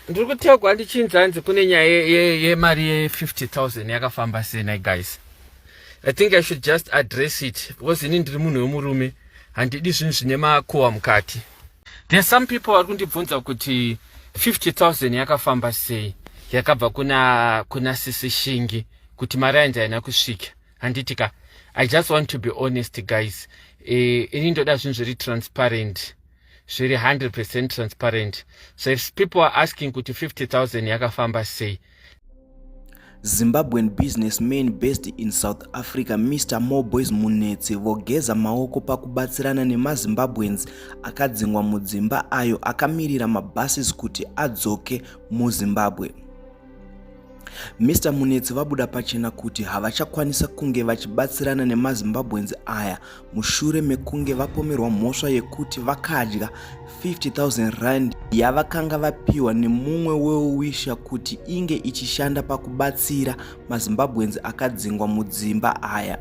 Ndiri kutegwa ndichinzi hanzi kune nyaya yemari ye50 000 yakafamba sei. Guys, I think I should just address it because ini ndiri munhu wemurume, handidi zvinhu zvine makuhwa mukati. There are some people vari kundibvunza kuti 50 000 yakafamba sei, yakabva kuna Sisi Shingi, kuti mari ainzi haina kusvika, handiti ka? I just want to be honest, guys. Ini ndoda zvinhu zviri transparent, zviri 100% transparent. So if people are asking kuti 50 000 yakafamba sei. Zimbabwean businessman based in South Africa, Mr Moreboys Munetsi, vogeza maoko pakubatsirana nemaZimbabweans akadzingwa mudzimba ayo akamirira mabhasis kuti adzoke muZimbabwe. Mr Munetsi vabuda pachena kuti havachakwanisa kunge vachibatsirana nemaZimbabweans aya mushure mekunge vapomerwa mhosva yekuti vakadya 50 000 rand yavakanga vapiwa nemumwe well-wisher kuti inge ichishanda pakubatsira maZimbabweans akadzingwa mudzimba aya.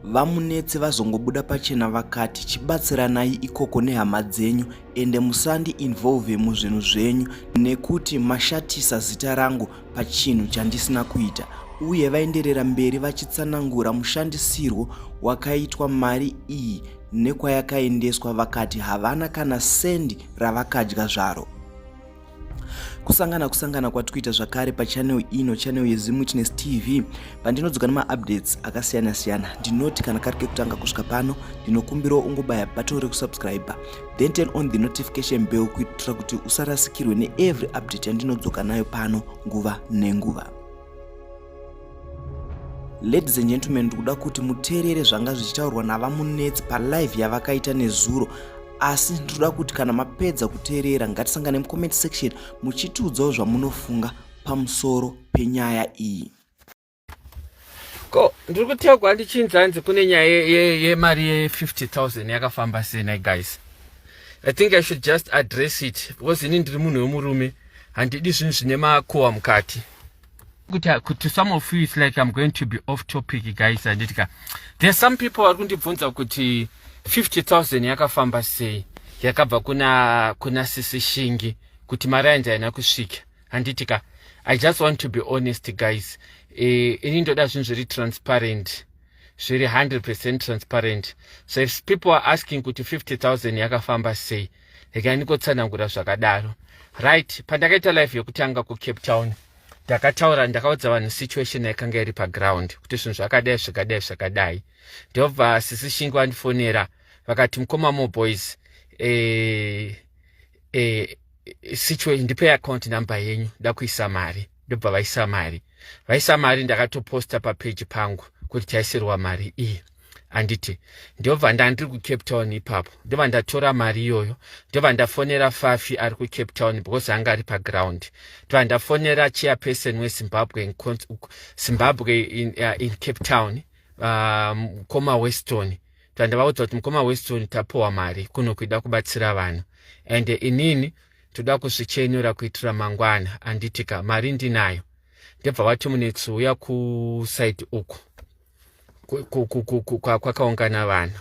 VaMunetsi vazongobuda pachena vakati, "Chibatsiranai ikoko nehama dzenyu, ende musandi involve muzvinhu zvenyu nekuti mashatisa zita rangu pachinhu chandisina kuita." Uye vaenderera mberi vachitsanangura mushandisirwo wakaitwa mari iyi nekwayakaendeswa, vakati havana kana sendi ravakadya zvaro. Kusangana kwatikuita zvakare pachannel ino, channel yeZimwitness TV, pandinodzoka nemaupdates akasiyana-siyana. Ndinoti kana kari kekutanga kusvika pano, ndinokumbirawo ungobaya button rekusubscribe, then turn on the notification bell kuitira kuti usarasikirwe neevery update yandinodzoka nayo pano nguva nenguva. Ladies and gentlemen, ndikuda kuti muteerere zvanga zvichitaurwa navaMunetsi palive yavakaita nezuro, asi ndinoda kuti kana mapedza kuteerera, ngatisangane mucomment section muchitiudzawo zvamunofunga pamusoro penyaya iyi. Ko ndiri kutegwa ndichinzi hanzi kune nyaya yemari ye50 000 yakafamba sei. Guys, I think I should just address it because ini ndiri munhu wemurume, handidi zvinhu zvine makuhwa mukati. Kuti some of you, it's like I'm going to be off topic, guys, handiti ka? There are some people vari kundibvunza kuti 50 000 yakafamba sei, yakabva kuna Sisi Shingi, kuti mari ainzi haina kusvika, handiti ka? I just want to be honest, guys. Ini ndoda zvinhu zviri transparent, zviri 100% transparent. So if people are asking kuti 50 000 yakafamba sei, regai ndikotsanangura zvakadaro. Right, pandakaita live yekutanga kuCape Town, ndakataura, ndakaudza vanhu situation yakanga iri paground, kuti zvinhu zvakadai, zvakadai, zvakadai. Ndobva Sisi Shingi vandifonera, vakati, "Mukoma Moreboys, situation, ndipe account number yenyu, ndakuisa mari." Ndobva vaisa mari. Vaisa mari, ndakatoposta papeji pangu kuti taisirwa mari iyi, handiti? Ndobva ndandiri kuCape Town ipapo, ndobva ndatora mari iyoyo, ndobva ndafonera Fafi ari kuCape Town because anga ari paground. Ndobva ndafonera chairperson weZimbabwe, Zimbabwe in Cape Town, Mukoma Weston. Ndobva ndavaudza kuti, "Mukoma Weston, tapiwa mari kuno kuida kubatsira vanhu, and inini toda kuzvichenura kuitira mangwana, handitika? Mari ndinayo." Ndobva vati, "Munetsi, uya kuside uku kwakaungana vanhu."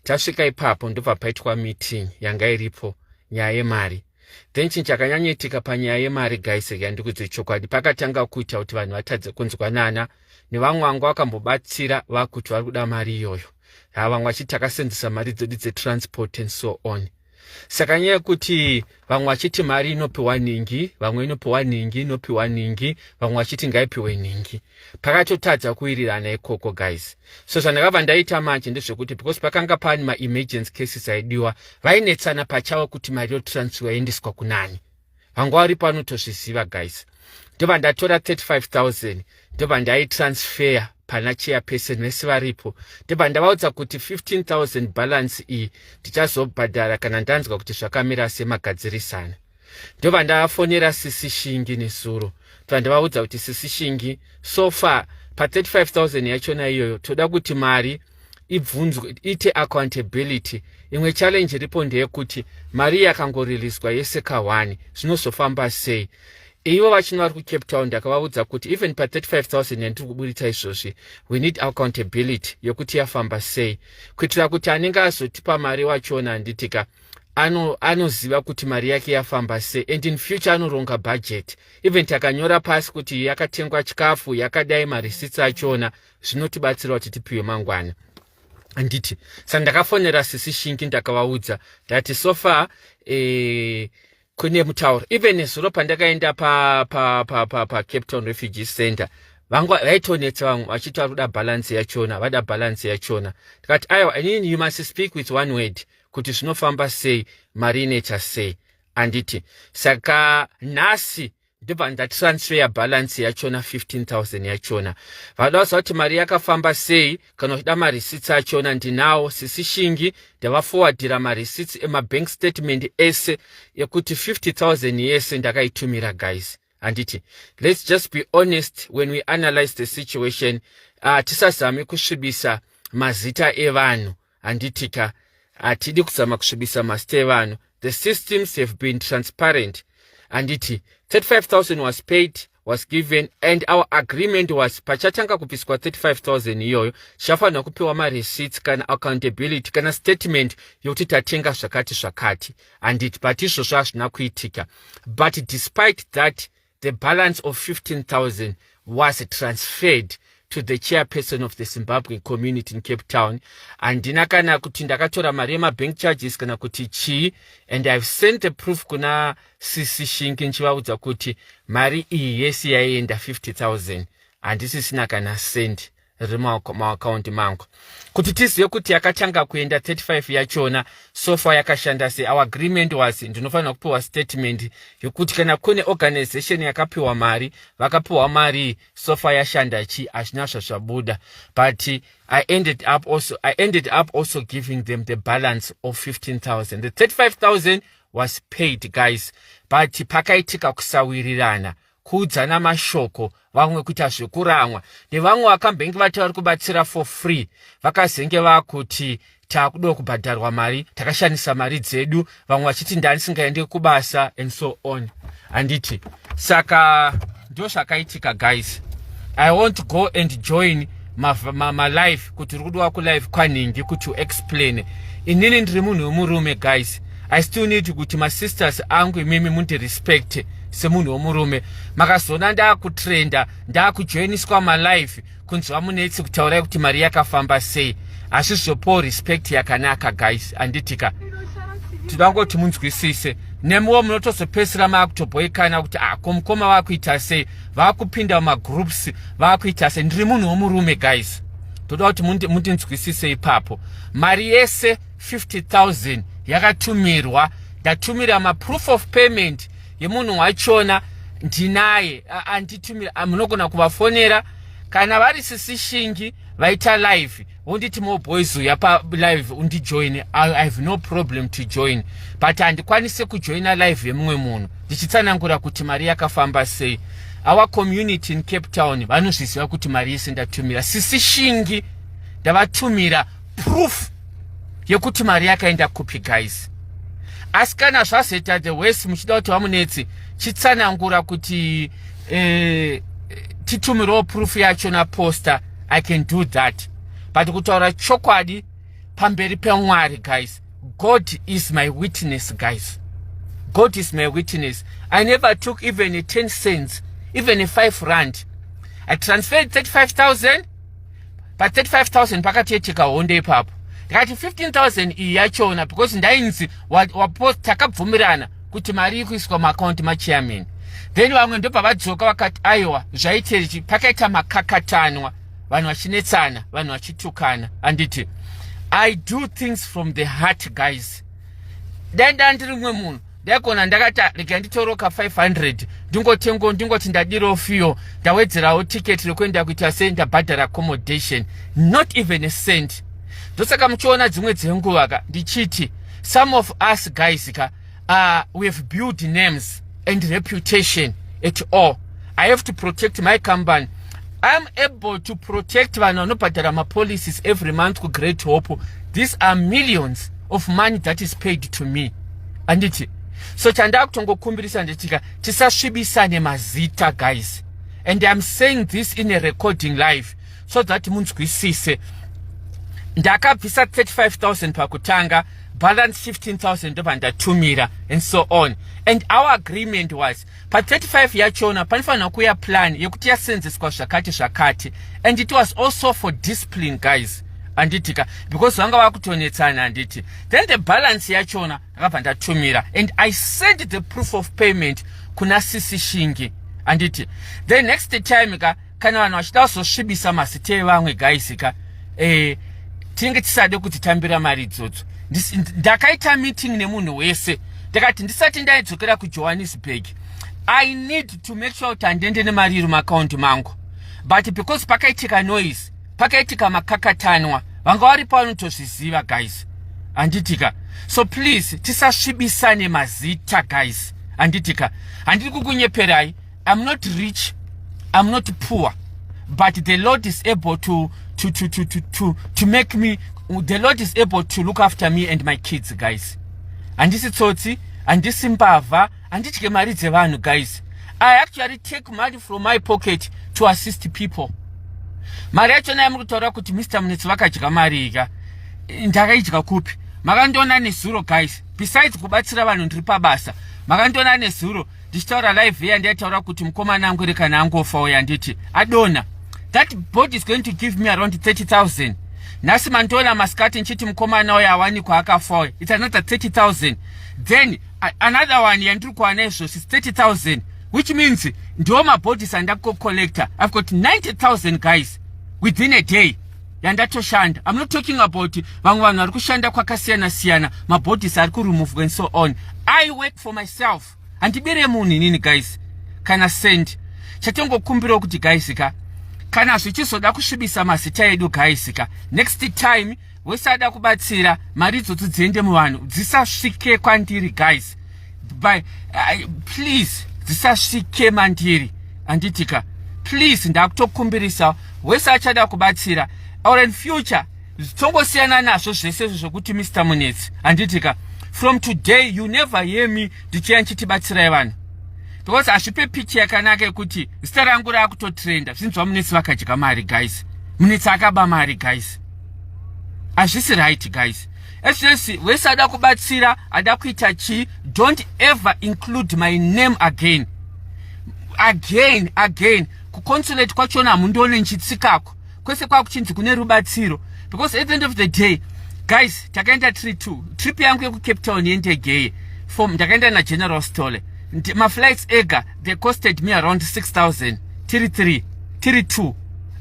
Tasvika ipapo, ndobva paitwa meeting yanga iripo, nyaya yemari. Then chinhu chakanyanyoitika panyaya yemari, guys, yandikudze chokwadi, pakatanga kuita kuti vanhu vatadze kunzwanana nevamwe vanga vakambobatsira, vakuti vari kuda mari iyoyo. Ha, vamwe vachiti takasenzesa mari dzedu dzetransport and so on. Saka nyaya yekuti vamwe vachiti mari inopiwa nhingi, vamwe inopiwa nhingi, inopiwa nhingi, vamwe vachiti ngaipiwe nhingi, pakatotadza kuwirirana ikoko, guys. So zvandakabva ndaita manje ndezvekuti, because pakanga pane maemergency cases aidiwa, vainetsana pachavo kuti mari yotransfer yaendeswa kunani. Vanga varipo vanotozviziva, guys. Ndobva ndatora 35 000, ndobva ndaitransfer pana chairperson vese varipo. Ndobva ndavaudza kuti 15 000 balance iyi ndichazobhadhara kana ndanzwa kuti zvakamira semagadzirisana. Ndobva ndafonera Sisi Shingi nesuro, ndobva ndavaudza kuti, "Sisi Shingi, so far pa35 000 yachona iyoyo, toda kuti mari ibvunzwe, ite accountability. Imwe challenge iripo ndeyekuti mari yakangoriliswa yese ka1, zvinozofamba sei?" Ivo vachino vari kuCape Town, ndakavaudza kuti even pa35 000 yandiri kuburitsa izvozvi, we need accountability yokuti yafamba sei, kuitira kuti anenge azotipa mari wachona, handitika, Anoziva kuti mari yake yafamba sei and in future anoronga budget. Even takanyora pasi kuti yakatengwa chikafu yakadai, mareceipts achona zvinotibatsira kuti tipiwe mangwana, handiti? Saka ndakafonera Sisi Shingi, ndakavaudza ndati so far kune mutauro. Even nezuro pandakaenda paCape pa, pa, pa Town Refugee Center, vaitonetsa vamwe vachiti vari kuda balance yachona, vada balance yachona. Ndikati aiwa, inini you must speak with one word kuti zvinofamba sei, mari inoita sei, handiti? Saka nhasi ndobva ndatransfer balance yachona, 15,000 yachona. Vada kuziva kuti mari yakafamba sei, kana uchida mareceipts achona ndinawo. Sisi Shingi ndavaforwardira mareceipts emabank statement ese ekuti 50,000 yese ndakaitumira, guys, handiti? Let's just be honest when we analyze the situation. Tisazame kusvibisa mazita evanhu, handitika? Hatidi kuzama kusvibisa mazita evanhu. The systems have been transparent, handiti? 35,000 was paid, was given, and our agreement was pachatanga kubviswa 35,000 iyoyo, tichafanira kupiwa mareceipts kana accountability kana statement yokuti tatenga zvakati zvakati, handiti? But izvozvo hazvina kuitika. But despite that, the balance of 15,000 was transferred to the chairperson of the Zimbabwean community in Cape Town. Handina kana kuti ndakatora mari yemabank charges kana kuti chii, and I've sent the proof kuna Sisi Shingi ndichivaudza kuti mari iyi yese yaienda 50,000, handisisina kana cent riri muakaunti mangu. Kuti tizive kuti yakatanga kuenda 35 yachona, so far yakashanda sei. Our agreement was ndinofanira kupiwa statement yokuti kana kune organization yakapiwa mari, vakapiwa mari, so far yashanda chi, hazvina zvazvabuda. But I ended up also giving them the balance of 15,000. The 35,000 was paid, guys, but pakaitika kusawirirana, kuudzana mashoko, vamwe kuita zvekuramwa nevamwe vakambenge vati vari kubatsira for free, vakazenge vakuti taakudawo kubhadharwa mari, takashandisa mari dzedu, vamwe vachiti ndandisingaendi kubasa and so on, handiti? Saka ndo zvakaitika, guys. I won't go and join malive ma kuti uri kudiwa kulive kwanhingi kuti uexplain. Inini ndiri munhu wemurume, guys. I still need kuti masisters angu, imimi mundirespect semunhu womurume. Makazoona ndaakutrenda, ndaakujoiniswa malive kunzi vamunetsi kutaurai kuti mari yakafamba sei, asi zvopo respect yakanaka, guys, handitika? Tinoda ngoti munzwisise. Nemiwo munotozopedzisira maakutobhoikana kuti ah, ko mukoma vakuita sei, vaakupinda mumagroups, vaakuita sei. Ndiri munhu womurume, guys. Toda kuti mundinzwisise ipapo. Mari yese 50 000 yakatumirwa, ndatumira maproof of payment yemunhu wachona, ndinaye anditumira. Munogona kuvafonera kana vari Sisi Shingi vaita live, wonditi, "Mo Boys, uya palive undijoine." I have no problem to join, but handikwanisi kujoina live yemumwe munhu ndichitsanangura kuti mari yakafamba sei. Our community in Cape Town vanozviziva kuti mari yese ndatumira. Sisi Shingi ndavatumira proof yekuti mari yakaenda kupi, guys. Asi kana zvazoita the worst, muchida kuti vamunetsi chitsanangura kuti titumirewo proof yacho naposta, I can do that. But kutaura chokwadi pamberi pemwari, guys, God is my witness, guys, God is my witness, I never took even a 10 cents, even a 5 rand. I transferred 35,000. Pa 35,000 pakatoitika hondo ipapo. Ndikati 15,000 iyi yachona, because ndainzi takabvumirana kuti mari iri kuiswa muakaunti machairman. Then vamwe ndobva vadzoka vakati aiwa, zvaiteichi. Pakaita makakatanwa, vanhu vachinetsana, vanhu vachitukana, handiti? I do things from the heart, guys. Dai ndaa ndiri mumwe munhu, ndaigona ndakati rega nditoroka 500, ndingotengo, ndingoti ndadirawo fuel, ndawedzerawo tiketi rekuenda kuita sei, ndabhadhara accommodation. Not even a cent. Ndosaka muchiona dzimwe dzenguva ka ndichiti some of us, guys ka, we have built names and reputation at all. I have to protect my company. I'm able to protect vanhu vanobhadhara mapolicies every month kuGreat Hope. These are millions of money that is paid to me, handiti? So chandakutongokumbirisa nditika tisasvibisane mazita, guys, and I'm saying this in a recording live so that munzwisise. Ndakabvisa 35,000 pakutanga. Balance 15,000 ndobva ndatumira and so on. And our agreement was, pa35 yachona panofanira kuuya plan yekuti yasenzeswa zvakati zvakati. And it was also for discipline, guys, handitika? Because vanga vakutonetsana, handiti? Then the balance yachona ndakabva ndatumira and I sent the proof of payment kuna Sisi Shingi, handiti? The next time ka, kana vanhu vachida kuzosvibisa mazita evamwe, guys ka, tinenge tisade kuti tambira mari idzodzo. Ndakaita meeting nemunhu wese. Ndakati ndisati ndaidzokera kuJohannesburg, I need to make sure kuti handiende nemari iri muakaunti mangu. But because pakaitika noise, pakaitika makakatanwa, vanga varipo vanotozviziva, guys, handitika? So please, tisasvibisane mazita, guys, handitika? Handiri kukunyeperai. I'm not rich, I'm not poor, but the Lord is able to make me, the Lord is able to look after me and my kids, guys. Handisi tsotsi, handisi mbavha, handidye mari dzevanhu, guys. I actually take money from my pocket to assist people. Mari yachona yamuri kutaura kuti Mr Munetsi vakadya mari ika, ndakaidya kupi? Makandiona nezuro, guys. Besides kubatsira vanhu, ndiri pabasa. Makandiona nezuro ndichitaura live iya, ndaitaura kuti mukomana angu kana angofa uya, handiti adona, that body is going to give me around 30,000. Nhasi mandiona masikati nchiti mukomana uyo awanikwa akafa uya, it's another 30,000. Then another one yandiri kuwana izvozvi is 30,000, which means ndiwo mabodies andakucollecta. I've got 90,000, guys, within a day yandatoshanda. I'm not talking about vamwe vanhu vari kushanda kwakasiyana siyana, mabodies ari kuremovwa and so on. I work for myself, handibire munhu inini, guys, kana cent. Chatongokumbirawo kuti, guys ka, kana zvichizoda kusvibisa mazita edu, guys ka, next time wese ada kubatsira, mari idzodzo dziende muvanhu, dzisasvike kwandiri, guys. By please, dzisasvike mandiri, handitika? Please, ndakutokumbirisa wese achada kubatsira or in future, tongosiyana nazvo zvese izvo zvokuti Mr Munetsi, handitika? From today you never hear me ndichiya nchitibatsirai vanhu, because hazvipe picha yakanaka yekuti zita rangu raakutotrenda zvinzwa Munetsi vakadya mari, guys, Munetsi akaba mari, guys. Hazvisi right, guys. Ezvesi wese ada kubatsira, ada kuita chii, don't ever include my name again, again, again. Kuconsulate kwachona hamundione nchitsikako kwese kwakuchinzi kune rubatsiro, because at the end of the day, guys, takaenda tiri two. Trip yangu yekuCape Town yendege from ndakaenda naGeneral Stole, maflights ega, they costed me around 6000, tiri 3, tiri 2,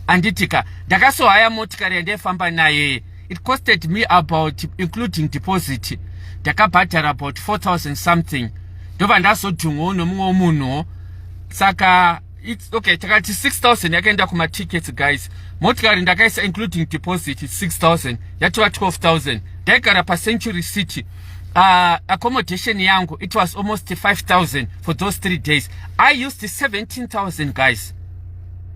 anditika? Ndakasohaya motikari yandaifamba naye. It costed me about, including deposit, ndakabhadhara about 4000 something. Ndobva ndazodhumwawo nomumwe munhuwo. Saka it's okay, takati 6000 yakaenda kumatickets, guys. Motikari ndakaisa, including deposit, 6000, yatova 12,000. Ndaigara paCentury City. Accommodation yangu, it was almost 5000 for those 3 days. I used 17,000, guys,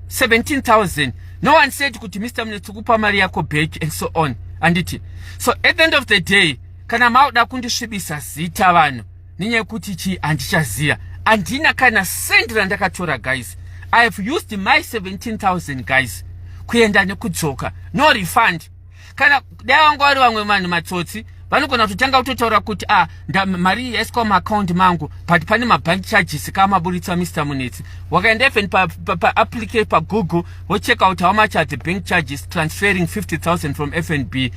17,000. No one said kuti Mr Munetsi, kupa mari yako back and so on, anditi? So at the end of the day, kana mauda kundisvibisa zita vanhu nenyaya yekuti chii, handichaziva. Handina kana sendi randakatora, guys. I have used my 17,000, guys, kuenda nekudzoka, no refund. Kana dai vanga vari vamwe vanhu matsotsi, vanogona kutotanga kutotaura kuti, ah, mari iyi yaiswa muakaunti mangu, but pane mabank charges kaamaburitsa Mr Munetsi. Wakaenda even paapplica paGoogle, wocheck out how much are the bank charges transferring 50,000 from FNB,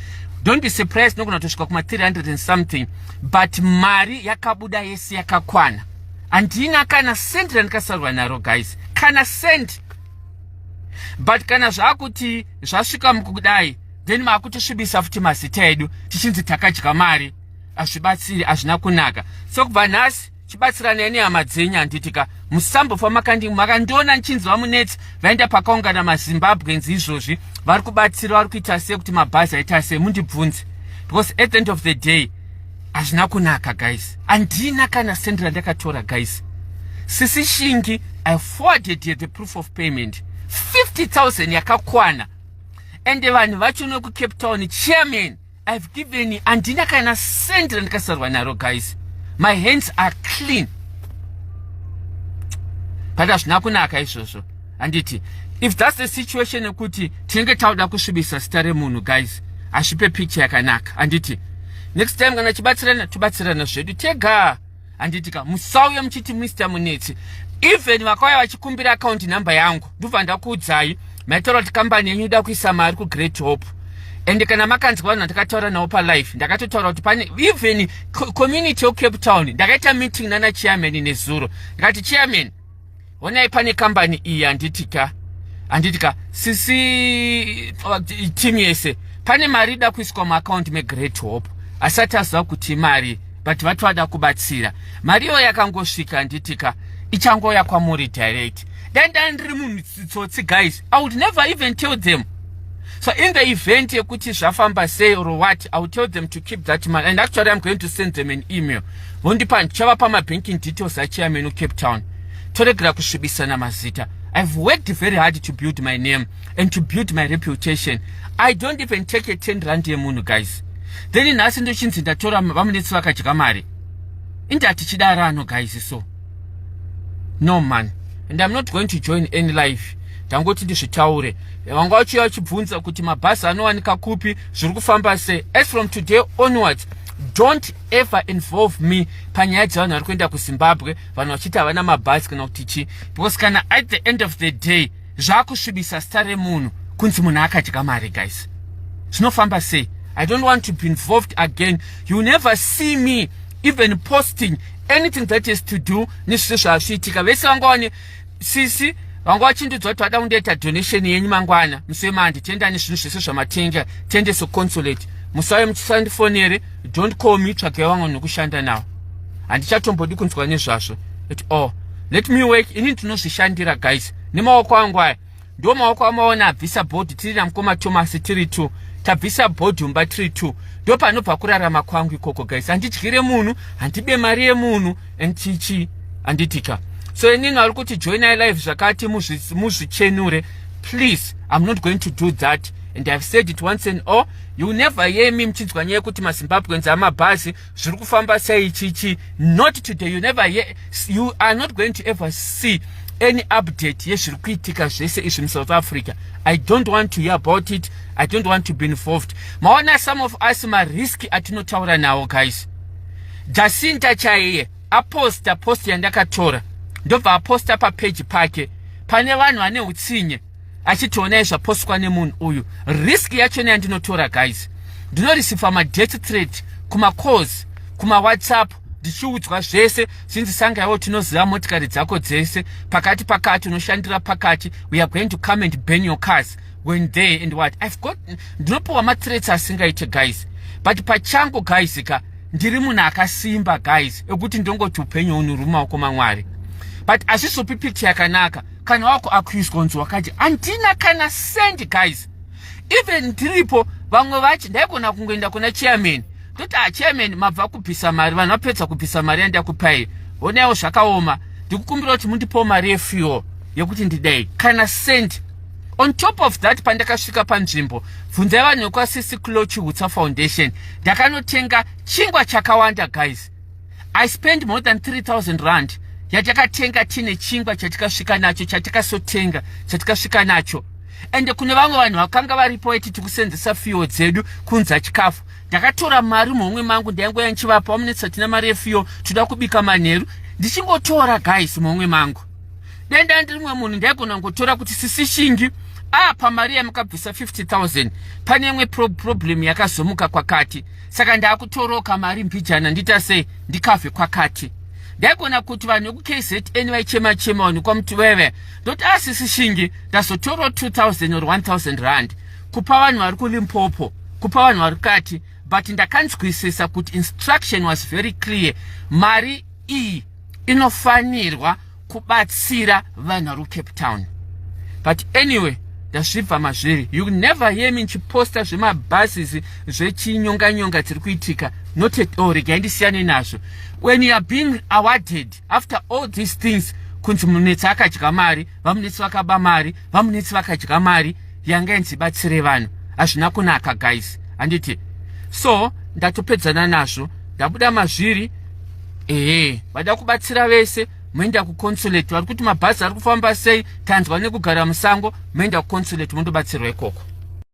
don't be surprised, nogona kutosvika kuma300 and something. But mari yakabuda yese yakakwana. Handina kana cent randikasarwa naro, guys, kana cent. But kana zvaakuti zvasvika mukudai, then maakutosvibisa futi mazita edu tichinzi takadya mari. Hazvibatsiri, hazvina kunaka. So kubva nhasi, chibatsiranai nehama dzenyu, handitika? Musambofa makandiona nchinzi vaMunetsi vaenda pakaungana maZimbabweans izvozvi vari kubatsira, vari kuita sei kuti mabhazi aita sei, mundibvunze, because at the end of the day hazvina kunaka, guys. Handina kana sendi randakatora, guys. Sisi Shingi, I forwarded the proof of payment, 50,000 yakakwana. Ende vanhu vacho nekuCape Town, chairman, I've given. Handina kana sendi randikasarwa naro, guys. My hands are clean. But hazvina kunaka izvozvo, handiti? If that's the situation yekuti tinenge tauda kusvibisa zita remunhu, guys, hazvipe picture yakanaka, handiti? Next time kana chibatsirana, tobatsirana zvedu tega, handitika? Musauye muchiti Mr Munetsi. Even vakauya vachikumbira account number yangu, ndobva ndakuudzai, maitaura kuti kambani yenyu ida kuisa mari kuGreat Hope. And kana makanzwa vanhu vandakataura navo palive, ndakatotaura kuti pane even community yeCape Town. Ndakaita meeting nana chairman nezuro, ndikati, "Chairman, honai, pane kambani iyi, handitika? Handitika sisi team yese, pane mari ida kuiswa muakaunti meGreat Hope." Asati aziva kuti mari, but vati vada kubatsira. Mari iyo yakangosvika, handitika, ichangoya kwamuri direct. Dai ndani ndiri munhu tsotsi, guys, I would never even tell them. So in the event yekuti zvafamba sei or what, I will tell them to keep that money. And actually I'm going to send them an email, vondipa, ndichavapa mabanking details achairman weCape Town. Toregera kusvibisana mazita. I've worked very hard to build my name and to build my reputation. I don't even take a 10 rand yemunhu, guys. Then nhasi ndochinzi ndatora, vaMunetsi vakadya mari. Indati chidarano, guys? So no man, and I'm not going to join any live. Ndangoti ndizvitaure. Vanga vachiuya vachibvunza kuti mabhazi anowanika kupi, zviri kufamba sei. As from today onwards, don't ever involve me panyaya dzevanhu vari kuenda kuZimbabwe, vanhu vachiti havana mabhazi kana kuti chii, because kana at the end of the day zvaakusvibisa zita remunhu, kunzi munhu akadya mari, guys, zvinofamba sei? I don't want to be involved again. You never see me even posting anything that is to do nezvise zvazviitika. Vese vanga vane sisi vanga vachindiudza kuti vada kundoita donation yenyu mangwana musi wemandi, tienda nezvinhu zvese zvamatenga, tiendese consulate. Musauye muchisandifonere, don't call me. Tsvagai vamwe nokushanda navo, handichatombodi kunzwa nezvazvo at all. Let me work. Ini ndinozvishandira, guys, nemaoko angu. Aya ndo maoko amaona abvisa bhodhi. Tiri namukoma Thomas, tiri two, tabvisa bhodhi mumba tiri two. Ndo panobva kurarama kwangu ikoko, guys. Handidyire munhu, handibe mari yemunhu and chichi, handitika? So inini vari kuti joinai live zvakati muzvichenure, please, I'm not going to do that, and I've said it once and all. You never hear me muchinzwa nyaya yekuti maZimbabweans amabhazi zviri kufamba sei, chichi. Not today. You never hear, you are not going to ever see any update yezviri kuitika zvese izvi muSouth Africa. I don't want to hear about it. I don't want to be involved. Maona some of us, marisk atinotaura nawo, guys. Jacinta chaiye aposta post yandakatora, ndobva aposta papeji pake pane vanhu vane utsinye, achiti, "Onai zvapostwa nemunhu uyu." Risk yachona yandinotora, guys, ndinoreceiva madeath threat kumacalls, kumaWhatsApp, ndichiudzwa zvese zvinzi, "Sangaiwo, tinoziva motikari dzako dzese pakati pakati, unoshandira pakati. We are going to come and burn your cars when there and what." I've got, ndinopiwa mathreats asingaite, guys. But pachangu, guys, ka ndiri munhu akasimba, guys, ekuti ndongoti upenyu hunu ruri mumaoko maMwari. But hazvizopi picture yakanaka kana wako akuiswa kunzi wakati. Handina kana cent, guys. Even ndiripo, vamwe vachi ndaigona kungoenda kuna chairman, ndoti, "Achairman, mabva kubvisa mari, vanhu vapedza kubvisa mari yandakupai. Honaiwo zvakaoma, ndikukumbira kuti mundipewo mari yefuel yekuti ndidai." Kana cent. On top of that, pandakasvika panzvimbo, bvunzai vanhu vekwaSisi Clochi Hutsa Foundation, ndakanotenga chingwa chakawanda, guys. I spend more than 3000 rand yatakatenga tine chingwa chatikasvika nacho, chatikasotenga, chatikasvika nacho. Ende kune vamwe vanhu vakanga varipo vaiti tikusenzesa fuel dzedu kunza chikafu. Ndakatora mari muhomwe mangu, ndaingoya ndichivapa, "Wamunetsa, tina mari yefuel, toda kubika manheru." Ndichingotora, guys, muhomwe mangu. Denda ndiri mumwe munhu, ndaigona kungotora kuti, "Sisi Shingi, apa mari yamakabvisa 50 000, pane imwe problem yakazomuka kwakati, saka ndaakutoroka mari mbijana, ndita sei, ndikavhe kwakati." Ndaigona kuti vanhu vekuKZN vaichema chema, vanhu kwaMutiveve, ndoti, "Asisi Shingi, ndazotorawo 2000 or 1000 rand kupa vanhu vari kuLimpopo, kupa vanhu vari kati." But ndakanzwisisa kuti instruction was very clear: mari iyi inofanirwa kubatsira vanhu vari kuCape Town. But anyway, ndazvibva mazviri. You never hear me ndichiposta zvemabhasis, zvechinyonganyonga dziri kuitika, not at all. Regai ndisiyane nazvo. When you are being awarded after all these things, kunzi Munetsi akadya mari, vaMunetsi vakaba mari, vaMunetsi vakadya mari yanga inzi ibatsire vanhu, hazvina kunaka, guys, handiti? So ndatopedzana nazvo, ndabuda mazviri. Ehe, vada kubatsira vese, moenda kuconsulate. Vari kuti mabhazi ari kufamba sei, tanzwa nekugara musango, moenda kuconsulate, mondobatsirwa ikoko.